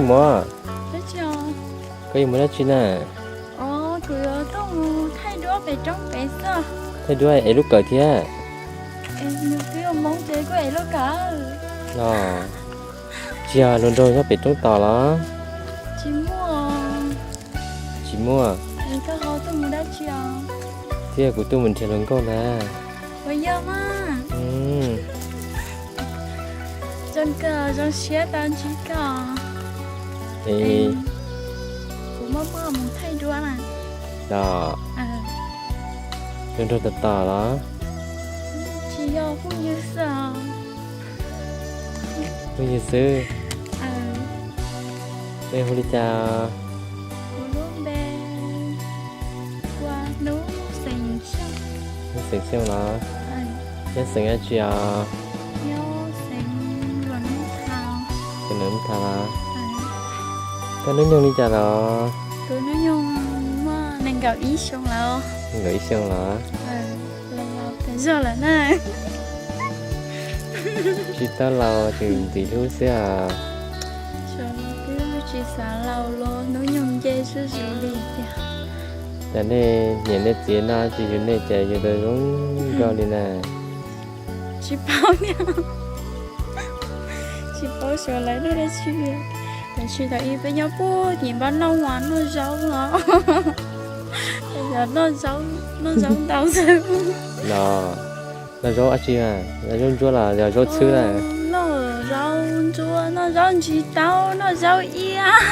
Muam, koj yuav mus dab tsi na? Kuv yuav tuaj mus thaij duab pem roob pem xwb. Thaij duab es lub kawm thiab? Kuv yuav mus ces kuv es lub kawm. Los, tsis yog hluas nraug nyob pem roob tos los? Tsis muaj. Tsis muaj. Koj ho tuaj mus dab tsi os? Thiab kuv tuaj mus nrhiav hluas nkauj ntag. Ua yog mas. Zoo kawg, zoo siab tau ntsib koj. Kuv muaj muaj mus thaij duab na. Los, hluas nraug tos tos los? Tsis yog, phooj ywg xwb os. Phooj ywg xwb. Nej hu li cas? Kuv lub npe ua Hnub Xeem Xyooj. Hnub Xeem Xyooj los? Nyob xeem dab tsi os? Nyob xeem Luam Nub Thas. Xeem Luam Nub Thas los? Koj hnub nyoog li cas los? Kuv hnub nyoog muaj nees nkaum ib xyoo lawm. Nees nkaum ib xyoo los? Laus laus tas zog lawm na. Tsis tau laus, tseem ntxim hlub xwb os. Xyov los twb tsis xav laus los hnub nyoog nce zuj zus li tiag. Cas nej niam nej txiv no tsis yug nej cas yug tau zoo nkauj li na? Tsis paub thiab. Tsis paub xyov lawv noj dab tsi. Tam sim thaum ub peb nyob puag tim npab noj uas noj zaub os. Noj zaub ntau xwb. Los, noj zaub dab tsi mas? Noj zaub ntsuab los yog zaub txhwb na? Noj zaub ntsuab, noj zaub ntsis taub, noj zaub iab,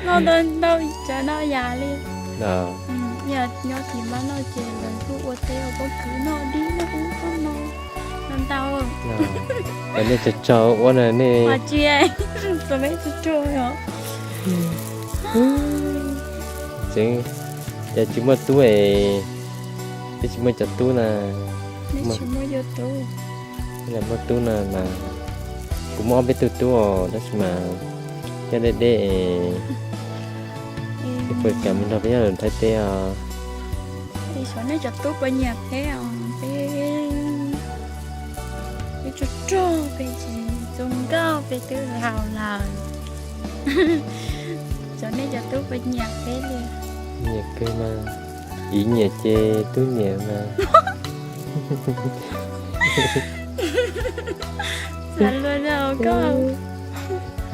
noj ntau ntau tsav noj yam li. Nyob tim npab noj ces lawv kuj ua teb ua pob kws noj dib noj ub noj no ntau. Cov nej tsog tsog ua na nej. Tsis, txom me tsog tsog os. Tseem, cas tsis muaj tub es, twb tsis muaj cov tub na. Muaj tub na mas, kuv muaj ob peb tug tub os tab sis mas nyob deb deb es, puas kam mus nrog peb nyob lawm Thaib teb os. Xyov nej cov tub puas nyiam peb os, peb, peb tsuag tsuag peb tsis zoo nkauj peb twb laus lawm. Xyov nej cov tub puas nyiam peb li. Nyiam kawg mas, ib nyiam ces tub nyiam mas.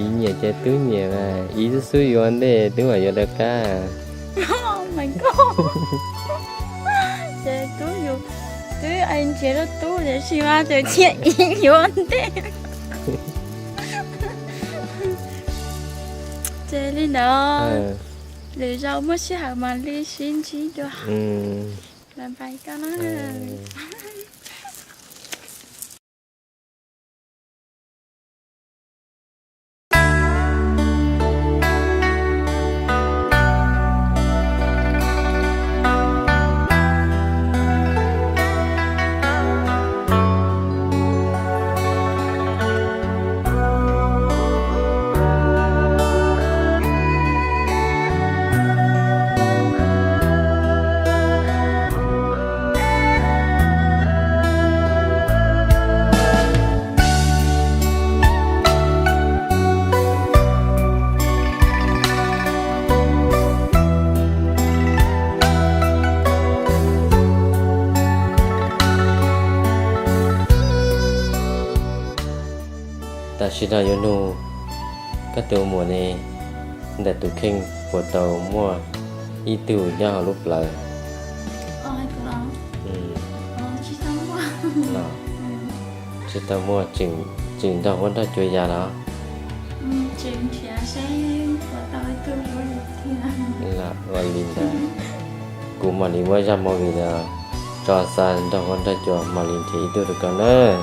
Ib nyiam ces tub nyiam mas, ib xub xub yuav ntej twb mam yuav rov qab. Ces tub, twb nrhiav rau tub tiam sis mas tseem cia ib yuav ntej. Ces li ntawd, lwm zaus muaj sij hawm mam li sib ntsib dua. Bye bye koj na. Tam sim no yuav nug koj tus muam ne, ntawm tus kheej puas tau muaj ib tug nyob hauv lub plawv? Tsis tau muaj, tseem nrog huab nrog cua ya los? Ua li ntawd, kuv mam li muab zaj movie no tso xa nrog huab nrog cua mam li nrhiav ib tug rau koj nawb.